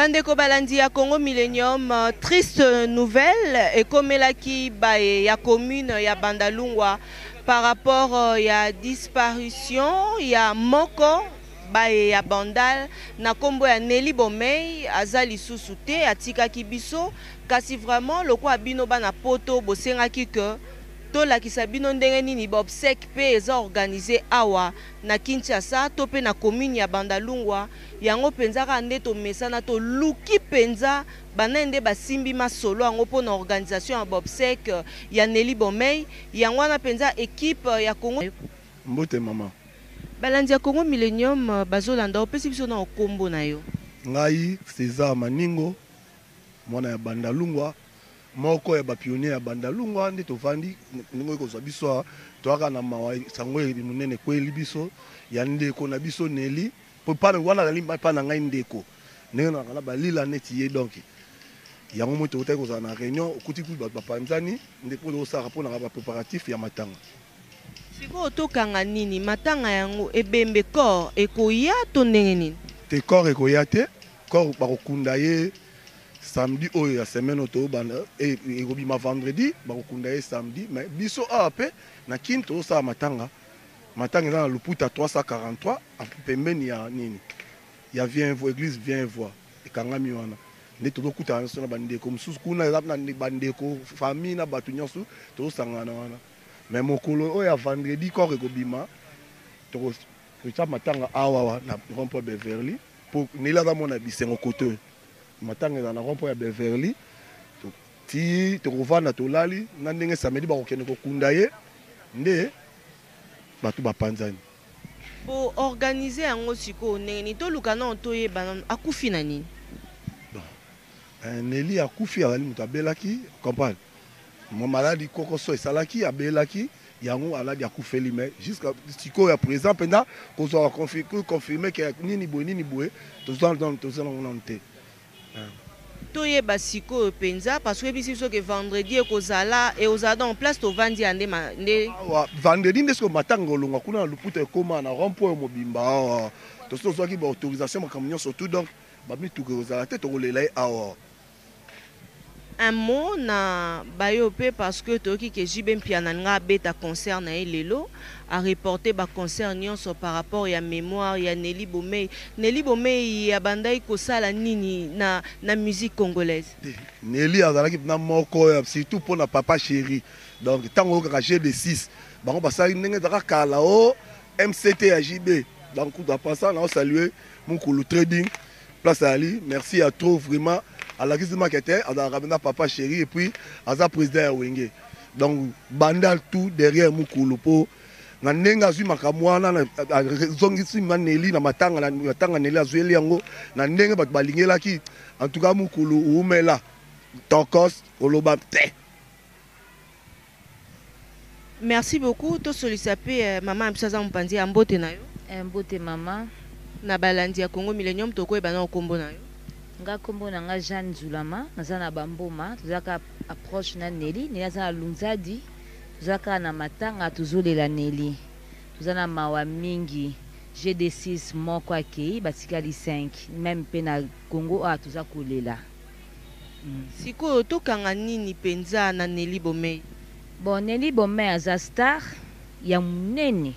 Bandeko balandi ya Congo Millennium, triste nouvelle ekomelaki baye ya commune ya Bandalungwa par rapport ya disparition ya moko baye ya Bandal na kombo ya Nelly Bomey. Aza lisusu te, atikaki biso. Kasi vraiment, lokola bino bana poto bosengaki que tolakisa bino ndenge nini baobsèques mpe eza organisé awa na Kinshasa to mpe na commune ya Bandalungwa, yango mpenza kaka nde tomesana. Toluki mpenza banani nde basimbi masolo yango mpona organisation ya baobsèques ya Nelly Bomey. Yango wana mpenza équipe ya Congo. Mbote, mama. Balandi ya Congo Millennium bazolanda. Opesi biso na okombo na yo? Ngai César Maningo, mwana ya Bandalungwa, moko ya bapionnier ya Bandalungwa. Nde tovandi ndenge oyo kozwa biso awa, toyaka na mawa. Sango monene ekweli biso ya ndeko na biso Neli, po wana azali mpa na ngai ndeko, ndenge nalaka na balila neti ye. Donc yango moi tokotaki kozala na réunion, okuti kutu bato bapanzani nde mpo tokosalaka mponaka bapréparatif ya matanga. Sikoyo tokanga nini? Matanga yango, ebembe, corps ekoya to ndenge nini? Te, corps ekoya te. Corps bakokunda ye samedi oyo ya semaine oyo tobanda. Ekobima vendredi, bakokunda ye samedi. Mais biso awa mpe na Kini tozosala matanga. Matanga eza na Luputa 343, pembeni ya nini ya Vient église Vient Voi, ekangami wana. Nde tozokutana nyonso na bandeko mosusu kuna, eza na bandeko, famille na bato nyonso, tozosangana wana. Mais mokolo oyo ya vendredi, corps ekobima, tokotya matanga awawa na rond point Beverly, mpo Neli aza mwana bisengo. Kote oyo matanga eza na rond point ya Beverly, ti tokovanda, tolali na ndenge samedi bakokende kokunda ye, nde bato bapanzani. Po organiser yango sikoyo ndenge nini? Toluka nano toyeba nano, akufi na nini? Bon, Neli akufi, azali moto abelaki, comprendre, maladi kokoso esalaki, abelaki yango, aladi, akufeli. Mais jusqu'à sikoyo ya présent mpenza, kozwa confirme ke nini boye, nini boye, toza nango nano te. Toyeba sikoyo mpenza, parce que oyebisi biso ke vendredi ekozala, ekozala donc place tovandi ya nde nde. Awa vendredi nde sikoyo matanga olongwa kuna na Luputa, ekóma na rond point mobimba awa. Tosi tozwaki baautorisation, makambo nyonso tout. Donc bamituka ekozala te, tokolela ye awa. Un mot na bayo mpe, parce que toyoki ke JB Mpiana nga abeta concert na ye lelo, areporte baconcert nyonso par rapport ya mémoire ya Nelly Bomey. Nelly Bomey abandaki kosala nini na musique congolaise? Nelly azalaki na moko, surtout mpona Papa Chéri. Donc ntango oyokaka G de 6, bango basalaki ndenge ezalaka kala o MCT ya JB. Donc kutu apasa na osalue Mokulu Trading, place ali. Merci ya trop, vraiment. Alakisi makete, azalaka mpenza Papa Chéri, et puis aza président ya Wenge. Donc Bandal tout derrière Mokulu, mpo na ndenge azwi makambo wana, azongisi ma Neli na matanga, na matanga Neli azweli yango na ndenge bato balingelaki. En tout cas, Mokulu umela tokos, koloba te. Merci beaucoup. Tosolisa mpe mama na biso, aza mopanzi ya. Mbote na yo. Mbote, mama. Na balandi ya Congo Millennium, tokoyeba na nkombo na yo? Nga nkombo na nga Jeanne Nzulama, naza na Bamboma. Toza kaka approche na Neli. Neli aza na Lunzadi. Toza kaka na matanga, tozolela Neli, toza na mawa mingi. GD6 moko akei, batikali 5 même mpe na Congo awa toza kolela. Sikoyo tokanga nini mpenza na Nelly Bomey? Bon, Nelly Bomey aza star ya monene,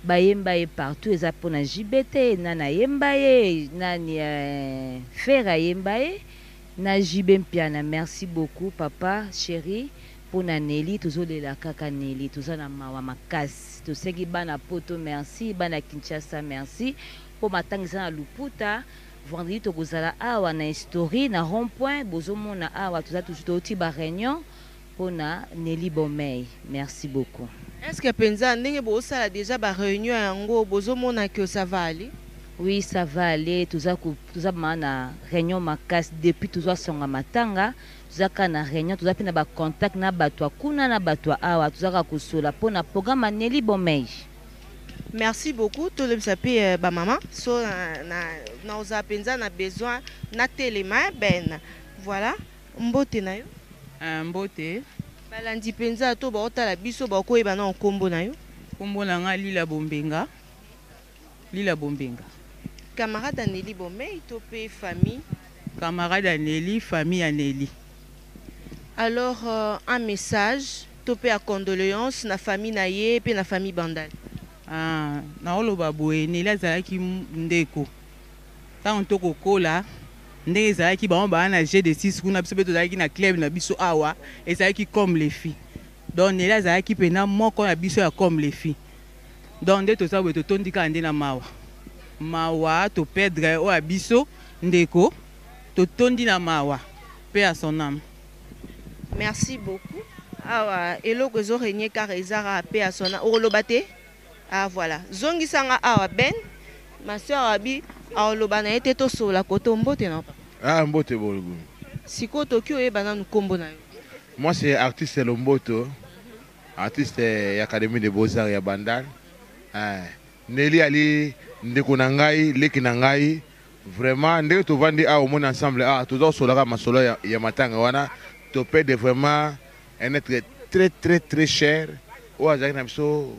bayemba ye partout. Eza mpona JB te, nani ayemba ye, nani, Ferre ayemba ye na JB Mpiana. Merci beaucoup, Papa Chéri, mpona Nelly. Tozolela kaka Nelly, toza na mawa makasi. Tosengi bana Poto merci, bana Kinshasa merci, mpo matanga eza na Luputa. Vendredi tokozala awa na History, na rond point bozomona awa. Toza toujours, touti ba réunion mpona Nelly Bomey. Merci beaucoup. Est ce que mpenza ndenge bozosala déjà baréunion yango, bozomona que ça va aller? Oui, ça va aller. Toza maa na réunion makasi depuis tozwasonga matanga. Toza kaka na réunion, toza mpe na bacontact na bato ya kuna na bato ya awa. Toza kaka kosola mpona programme ya Nelly Bomey. Merci beaucoup. Tolobisa mpe bamama so na ozala mpenza na besoin na telema. Ben voilà, mbote na yo. Mbote. Balandi mpenza to baotala biso, bakoyeba na nkombo na yo? Nkombo na nga Lila Bombenga, Lila Bombenga. Camarade Aneli Bomei to mpe famille? Camarade ya Nelly, famille ya Nelly. Alors un message to pe ya condoleances na famille na ye pe na famille Bandal. Ah naoloba boye Nelly azalaki ndeko tango to kokola ndenge ezalaki bango baa na jeu de 6 kuna biso pe tozalaki na club na biso awa ezalaki comme les filles donc Nelly azalaki pena moko na biso ya comme les filles donc nde toza boye totondi kaka nde na mawa mawa to perdre oyo ya biso ndeko totondi na mawa paix à son ame. Merci beaucoup awa eloko ezo regner kaka eza kaka paix à son ame okoloba te ah voilà zongisa nga awa Ben ma soeur abi akoloba na ye te tosolola koto mbote na yo papa. Ah mbote bolobi. Sikoyo toki oyeba nanu kombo na yo. Moi c'est artiste Lomboto artiste ya academie de beaux arts ya Bandal eh Nelly ali ndeko na ngai leki na ngai Vraiment ndenge tovandi awa omoni ensemble awa toza kosolola kaka masolo ya, ya matanga wana to perdre vraiment un être très très très cher oyo azalaki na biso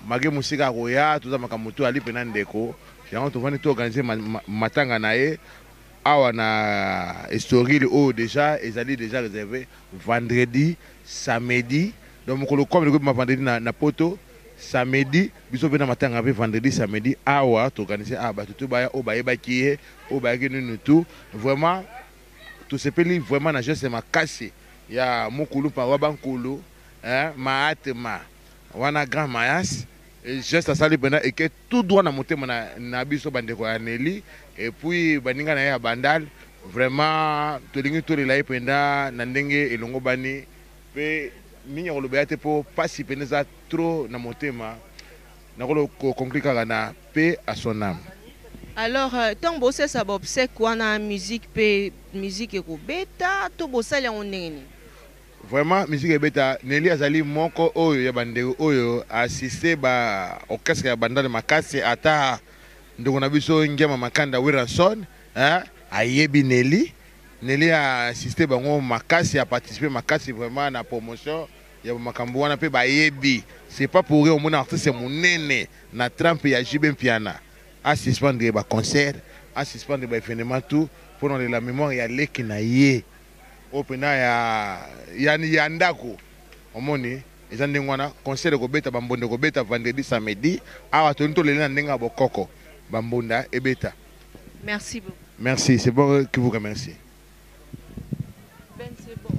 malgré mosika akoya toza makambo to ali mpena ndeko yango tovandi to organiser ma, ma, matanga na ye awa na Estoril oyo deja ezali deja réservé vendredi samedi donc mokolo comme ekobima vendredi na, na poto Samedi biso pe na matanga pe vendredi samedi awa to organise awa batu tout baya oyo bayebaki ye oyo bayaki nini tout vraiment tosepeli vraiment na geste makasi ya mukulu wa bankulu hein mahatma wana grand mayas geste asali pena eke tout droit na motema na, na biso bandeko ya Nelly et puis baninga na ye ya Bandal vraiment tolingi tolela ye penda na ndenge elongobani Pe mingi ya koloba eza te po pasi penza eza trop na motema nako ko conclure kaka na paix à son ame. Alors tango bosalisa ba obsèques wana musique pe musique ekobeta to bosali yango ndenge nini? Vraiment musique ebeta Nelly azali moko oyo ya ba ndeko oyo a assiste ba orchestre ya bandal makasi ata ndeko na biso Ngiama Makanda Werrason hein ayebi Nelly Nelly a insiste bango makasi a participer makasi vraiment na promotion ya ba makambo wana pe bayebi c'est pas pour rien omona artiste munene na trempe ya JB Mpiana a suspendre ba concert a suspendre ba evenement tout pona lela memoire ya leki na ye oyo pena ya ya ya ndako omoni eza ndenge wana concert ekobeta ba mbonda ekobeta vendredi samedi awa tolingi tolela na ndenge ya bokoko ba mbonda ebeta. Merci beaucoup. Merci, c'est bon qui vous remercie. Ben c'est bon.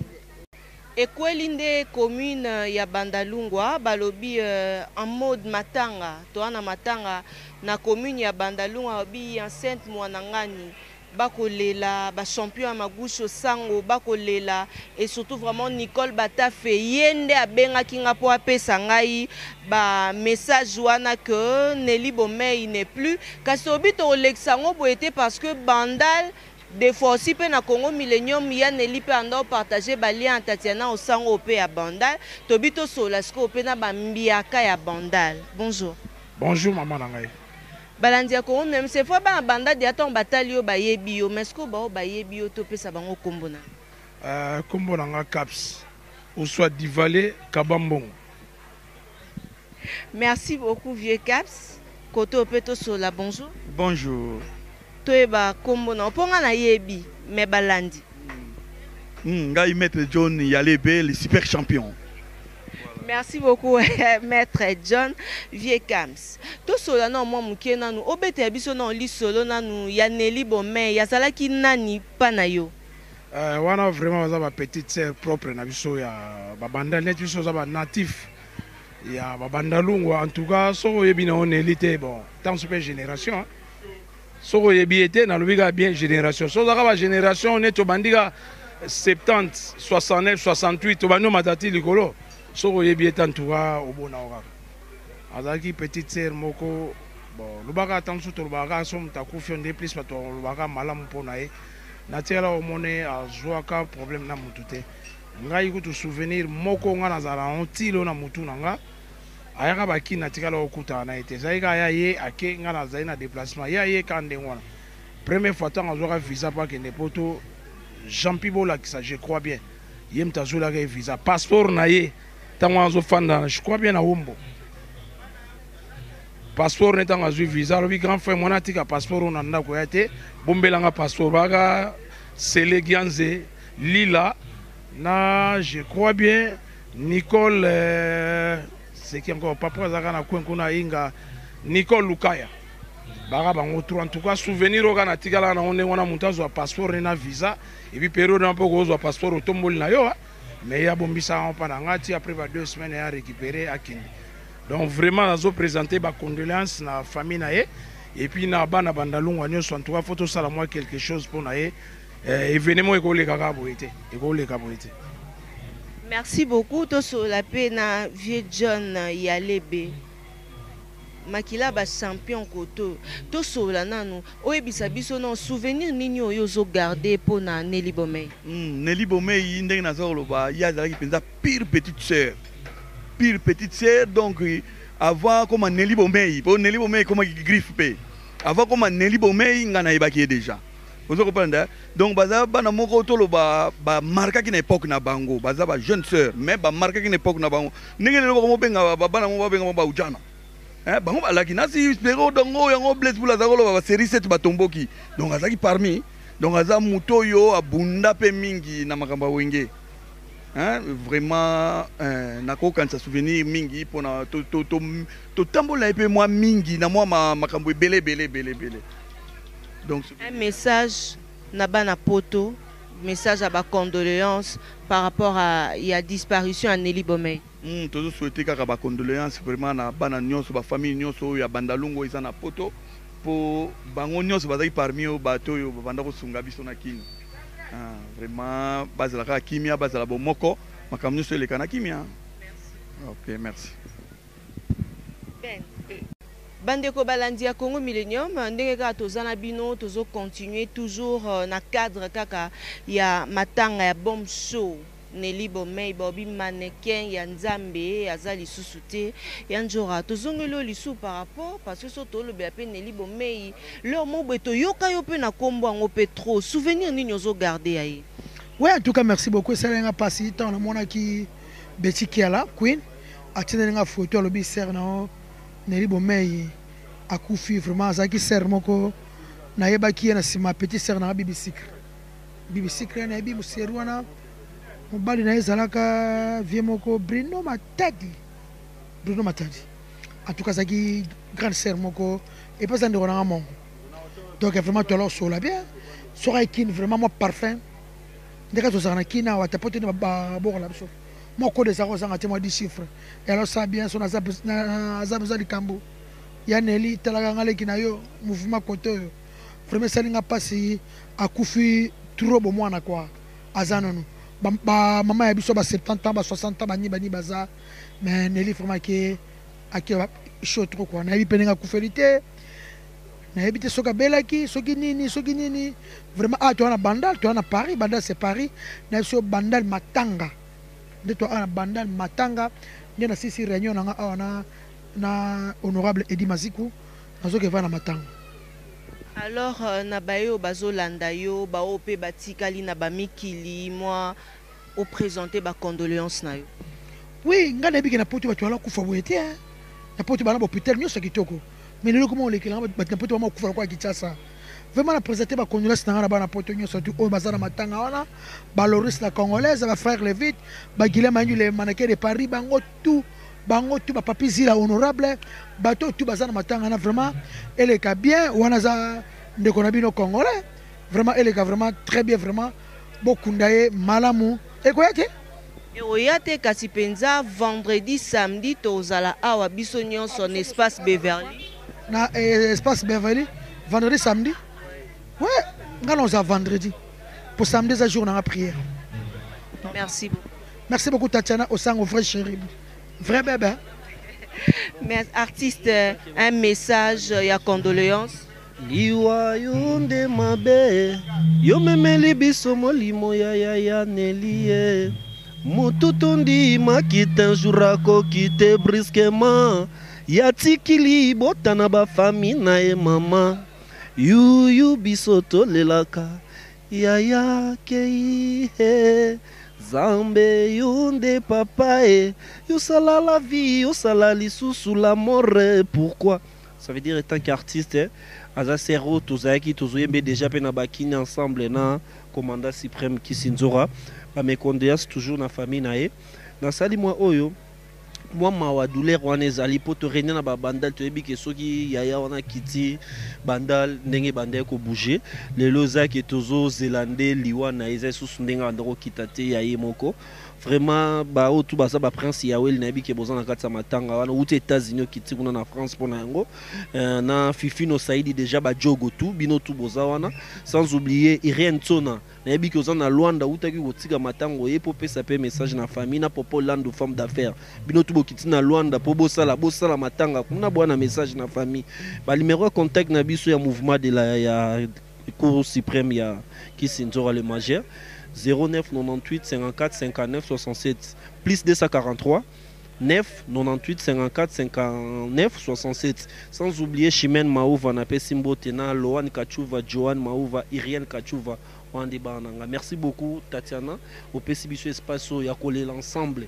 Ekweli nde commune ya Bandalungwa balobi en mode matanga toa na matanga na commune ya Bandalungwa balobi Hyacinthe Mwanangani bakolela ba champion ya Magusho Sango bakolela et surtout vraiment Nicole Batafe ye nde abengaki nga po apesa ngai ba message wana que Nelly Bomey n'est plus kasi obi tokolekisa yango boye te parce que Bandal des fois aussi pe na Congo Millennium ya Nelly pe anda opartage ba lien ya Tatiana Osango pe ya Bandal tobi tosolola sikoyo pe na ba mbiaka ya Bandal. Bonjour. Bonjour maman na ngai. Balandi ya Congo Millennium c'est fois bana Bandal dejà tango batali yo bayebi yo mais sikoyo baoyo bayebi yo te opesa bango kombo na yo. Kombo na nga Kaps ou soit Divale Kaba Mbongo. Merci beaucoup vieux Kaps. Kote oyo pe tosolola bonjour. Bonjour. Toyeba kombo na yo po nga nayebi mais balandi. Ngai maitre John Yalebe le super champion. Merci beaucoup maitre John vieux Kams. Tosolola nao mwa mukie nanu obetela biso nao lisolo nanu ya Nelly Bomey azalaki nani pa na yo? Wana vraiment baza ba petite sœur propre na biso ya ba bandal neti biso toza ba natif ya ba bandalungwa en tout cas soki oyebi na yo Nelly te bon tant pe génération hein. Soki oyebi ye te nalobi kaka bien génération soki ozaka ba génération neti obandi kaka 70 69 68 obandi omata ti likolo soki oyebi ye te en tout cas obona yo kaka azalaki petite sœur moko bon lobaka ata mosusu tolobaka kaka so moto akufi nde plus bato balobaka malamu mpo na ye natikala komona ye azwaka problème na motu te ngai kutu souvenir moko ngai nazala yango tilo na motu na nga ayaka ba kin natikala kokutana na ye te ezalaki kaka ya ye ake ngai nazali na déplacement ye aye kaka ndenge wana première fois ntango azwaka visa mpo akende poto Jean-Pi Bolakisa je crois bien ye moto azwelaka ye visa passeport na ye ntango wana azofanda je crois bien na Wombo passeport ne ntango azwi visa alobi grand frère mwana atika passeport oyo na ndako ya te bombelanga passeport baka Sele Gianze, Lila na je crois bien Nicole euh, c'est qui encore papa azalaka na coin kuna Inga Nicole Lukaya baka bango trop en tout cas souvenir oyo kaka natikalaka nango ndenge wana moto azwa passeport ne na visa et puis periode wana mpo kozwa passeport otomboli na yo mais ye abombisaka yango mpa na nga ti après ba deux semaines ya récupérer akende. Donc vraiment nazo présenter ba condoléances na famille na ye et puis na bana bandalungwa nyonso. En tout cas faut tosala mwa quelque chose mpo na ye. Événement ekoleka kaka boye te, ekoleka boye te. Merci beaucoup. Tosolola mpe na vieux John Yalebe, makila ba champion koto. Tosolola nanu, oyebisa biso non souvenir nini oyo ozogarde mpo na Nelly Bomey? Nelly Bomey, ndenge naza koloba, ye azalaki mpenza pire petite sœur, pire petite sœur. Donc avant koma Nelly Bomey, po Nelly Bomey ekomaki griffe mpe avant koma Nelly Bomey, nga nayebaki ye déjà. Ozo comprendre? Donc baza bana moko toloba bamarkaki na époque na bango, baza ba jeune sœur mais bamarkaki na époque na bango. Ndenge lelo bakomobenga bana moko, babenga bango baujana. Bango balaki nasi pero dongo yango Blaise Bula aza koloba ba série 7 batomboki. Donc azalaki parmi, donc aza moto oyo abunda mpe mingi na makambo ya Wenge. Hein, vraiment nakokanisa souvenir mingi mpona totambola ye mpe mwa mingi na mwa makambo ebele ebele ebele ebele. Donc un message na bana poto, message à ba condoléances par rapport à ya disparition ya Nelly Bomey. Tozo souhaiter kaka ba condoléances vraiment na bana nyonso, ba famille nyonso oyo ya Bandalungu eza na poto, po bango nyonso bazalaki parmi oyo bato oyo babanda kosunga biso na Kini. Vraiment bazala kaka kimia, bazala bomoko, makambo nyonso eleka na kimia. Ok, merci. Ben. Bandeko balandi ya Congo Millennium, ndenge kaka toza na bino, tozo continuer toujours na cadre kaka ya matanga ya bombe show Nelly Bomey, baobi mannequin ya Nzambe aza lisusu te. Ya Njora, tozongeli oyo lisusu par rapport parce que so tolobela pe Nelly Bomey, leur mot boye toyoka yo pe na kombo yango pe trop. Souvenir nini ozo garder ya ye? Ouais, en tout cas merci beaucoup. Esaleli nga mpasi ntango namonaki Betty Kiala Queen atindeli nga photo, alobi sœur na yo Nelly Bomey akufi. Vraiment azalaki sœur moko nayebaki ye na nsima petit sœur na nga Bibi Sikre. Bibi Sikre nayebi moseru wana, mobali na ye ezalaka vie moko Bruno Matadi. Bruno Matadi en tout cas azalaki grande sœur moko epe aza ndeko na nga mongo. Donc vraiment toala osola bien soki ayekini vraiment mwa parfum ndenge tozalaka na kina awa ata po tene babokola biso mwa kode ezalaka kozanga te mwa 10 chiffre alors ça bien so naza mpenza likambo ya Nelly talaka nga leki na yo mouvement kote oyo vraiment esali nga mpasi akufi trop bomwana quoi aza nanu ba mama ya biso ba 70 ans ba 60 ans bani bani baza mais Nelly vraiment ake ake chaud trop quoi. Nayebi mpe ndenge akufeli te, nayebi te soki abelaki soki nini soki nini vraiment. Ah, toza na Bandal, toza na Paris, Bandal c'est Paris. Nayebi so Bandal matanga nde toza na Bandal matanga nde nasisi réunion na nga awa na honorable Edi Maziku, nazoki eva na matanga. Alors na baye oyo bazolanda yo, baoyo mpe batikali na bamikili, mwa oprésente bacondoléance na yo? Oui, ngai nayebi ke na poto bato bala kufa boye te. Na poto bana bahôpital nyonso ya kitoko, mais lelo koma olekelanga bato na poto bama kufa lokola Kinshasa. Vraiment na présente bacondoléance na ngai na bana poto nyonso tu oyo baza na matanga wana, baloris la congolaise, bafrère Levite, baguilem Ayendu le mannequin de Paris, bango tout, bango tout, bapapi Zila honorable, bato tout baza na matanga wana. Vraiment eleka bien wana, aza ndeko na bino congolais. Vraiment eleka vraiment très bien, vraiment bokunda ye malamu. Ekoya te? Ekoya te, kasi mpenza vendredi, samedi tozala awa biso nyonso na espace Beverly. Na espace Beverly vendredi, samedi. Ouais, nga na oza vendredi po samedi eza jour nanga prière. Merci beaucoup. Merci beaucoup Tatiana Osango, vrai chéri, vrai bébé. Mais artiste, un message ya condoléance. Liwa yo nde mabe, yo memeli biso molimo ya yaya Nelly ye. Motu tondimaki te un jour akokite brusquement, yatikili bota na bafami na ye mama. Yuyu biso tolelaka yaya kei he. Zambe yo nde papa e, yosala la vie, yosala lisusu la mort, pourquoi? Ça veut dire en tant qu'artiste, aza sœur oyo tozalaki tozoyembe déjà mpe na bakini ensemble na commandant suprême Kisinzora. Ba mes condoléances toujours na famille na ye. Nasali mwa oyo mwa mawa, douleur wana ezali mpo torenie na babandal. Toyebi ke soki yaya wana kiti Bandal, ndenge ebandaki kobouge, lelo eza ke tozozela nde liwa na ye eza lisusu ndenge abanda kokita te ya ye moko. Vraiment, baoyo tu baza baprince Yaweli, nayebi ke boza na kati ya matanga wana, wuti États-Unis, okiti kuna na France mpo na yango. Na Fifino Saidi, déjà bajogo tu, bino tu boza wana, sans oublier Irene Tsona, nayebi ke oza na Lwanda, utaki kotika matango ye mpo opesa mpe message na famille, na Popo Lando, femme d'affaires. Bino tu bokiti na Lwanda mpo bosala bosala matanga kuna, bwana message na famille. Banimero ya contact na biso ya mouvement de la ya cour suprême ya Kisinzora le majeur: 09 98 54 59 67, plus 243 9 98 54 59 67. Sans oublier Chimène Maouva, napesi mbote na Loan Kachuva, Joan Maouva, Iriane Kachuva, wana nde bana na nga. Merci beaucoup Tatiana, opesi biso espace oyo ya kolela ensemble.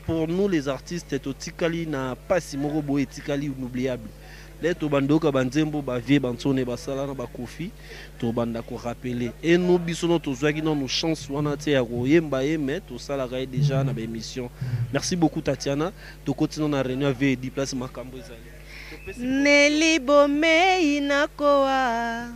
Pour nous les artistes, totikali na pasi moko boye etikali inoubliable. Le tobanda oyoka banzembo bavie bantsone basala na bakofi, tobanda korappeler eno biso no tozwaki nanu chance wana te ya koyemba ye, mais tosalaka ye déjà na baémission. Merci beaucoup Tatiana. Tokoti no na réunion ya VED, place makambo ezali. Neli Bomei nakoa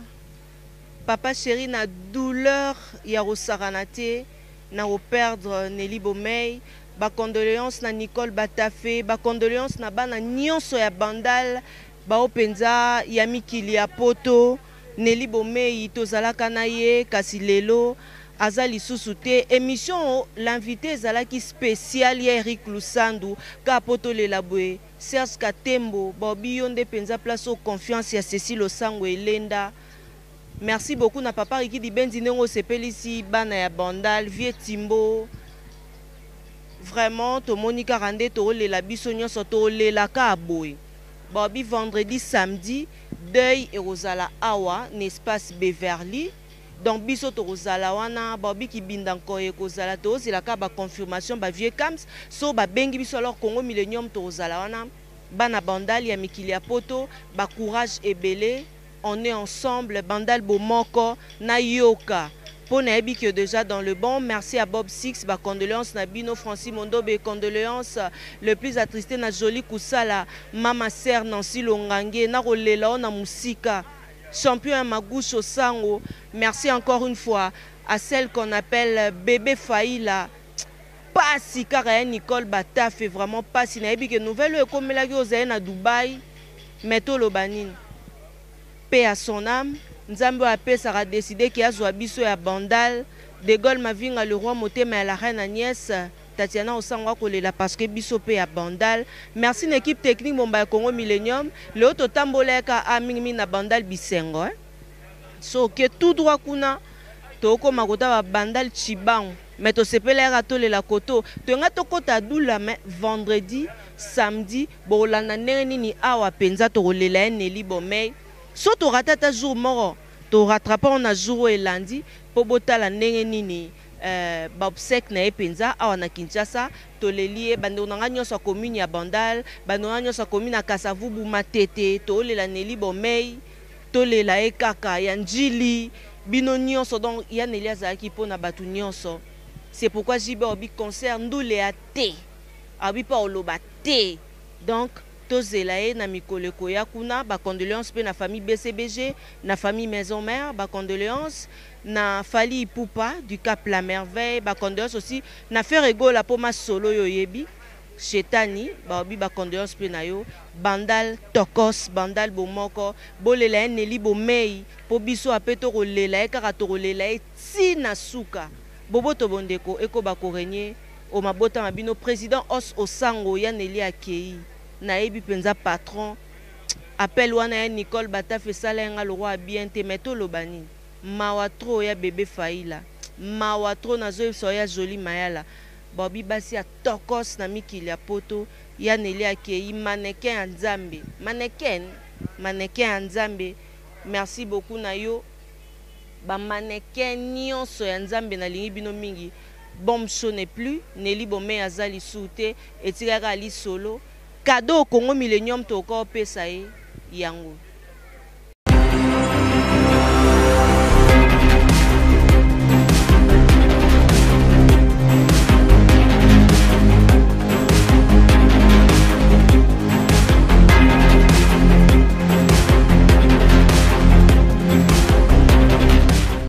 papa chéri na douleur ya kosakana te na koperdre Neli Bomei. Bacondoléance na Nicole Batafe, bacondoléance na bana nyonso ya Bandal, bao mpenza ya mikili ya Poto. Neli Bomei, tozalaka na ye, kasi lelo aza lisusu te. Émission L'invité ezalaki spécial ya Eric Lusandu kaka po tolela boye. Serge Katembo, baobi yo nde mpenza place oyo confiance ya Cécile Osango elenda. Merci beaucoup na papa Riki Dibenzi, ndenge osepelisi bana ya Bandal, vie Timbo. Vraiment, tomoni kaka nde toolela, biso nyonso tolelaka boye. Baobi vendredi, samedi, deuil ekozala awa na espace Beverly, donc biso tokozala wana. Baobi kibinda nkoyo ekozala, tozelaka baconfirmation, bavieux cams so babengi biso. Alors Congo Millennium tokozala wana. Bana Bandal ya mikili ya Poto, bacourage ebele, on est ensemble. Bandal bomoko nayoka mpo nayebi ke déjà dans le bon. Merci à Bob Six, bacondoléance na bino. Francis Mondobe, condoléance. Le plus attristé na Joli Kusala, mama sœur Nancy Longange, nakolela o na mosika, champion ya Magusho Sango. Merci encore une fois à celle qu'on appelle bébé Faila. Pasi kaka ya Nicole Batafe, vraiment pasi. Nayebi ke nouvelle oyo ekomelaki, ozali na Dubai, mais toloba nini? Paix à son âme. Nzambe oyo apesaka, décide ke azwa biso ya Bandal. De Gaulle Mavinga, le roi, motema ya la reine Agnès. Tatiana Osango akolela parce que biso mpe ya Bandal. Merci na équipe technique momba ya Congo Millennium. Lelo totambolaka a mingimingi na Bandal bisengo, eh? So oke tout droit kuna, tokóma kota babandal Chibango, mais tosepelaka tolela koto toyenga tokɔta dula. Mais vendredi, samedi, bokolanda ndenge nini awa mpenza tokolela ye Neli Bomei. So torate ata jour moko, torattrape na jour oyo elandi mpo botala ndenge nini baobsèques na ye mpenza awa na Kinshasa. Toleli ye. Bandeko na ngai nyonso ya commune ya Bandal, bandeko na ngai nyonso ya commune ya Kasavubu, Matete, tolela Neli Bomei, tolela ye kaka ya Njili, bino nyonso. Donc ya Neli azalaki mpona bato nyonso. C'est pourquoi JB obi concert ndule ya te, abi mpo oloba te. Donc tozela ye na mikolo ekoya kuna. Bacondoléance mpe na famille BCBG, na famille Maison Mère, bacondoléance na Fally Ipupa du Cap la Merveille, bacondoléance aussi na Ferre Gola mpo masolo oyo oyebi Shetani. Baobi bacondoléance mpe na yo. Bandal tokos, Bandal bomoko, bolela ye Neli Bomei mpo biso ape tokolela ye kaka, tokolela ye ntina suka. Boboto bondeko ekoba korenie o mabota na bino. Président Os Osango, ya Neli akei, nayebi mpenza patron. Appel wana ya Nicole Batafe esala ye nga lokwa bien te, mais toloba nini? Mawa trop ya bébé Faila, mawa trop. Nazoyebisa ya Joli Mayala, baobi basi ya tokos na mikili ya Poto. Ya Neli akei, mannequin ya Nzambe, mannequin, mannequin ya Nzambe. Merci beaucoup na yo, bamannequin nyonso ya Nzambe, nalingi bino mingi. Bombe Show n'est plus, Neli Bomei aza lisusu te, etikaka lisolo. Cadeau Congo Millennium tokoka opesa ye. yango.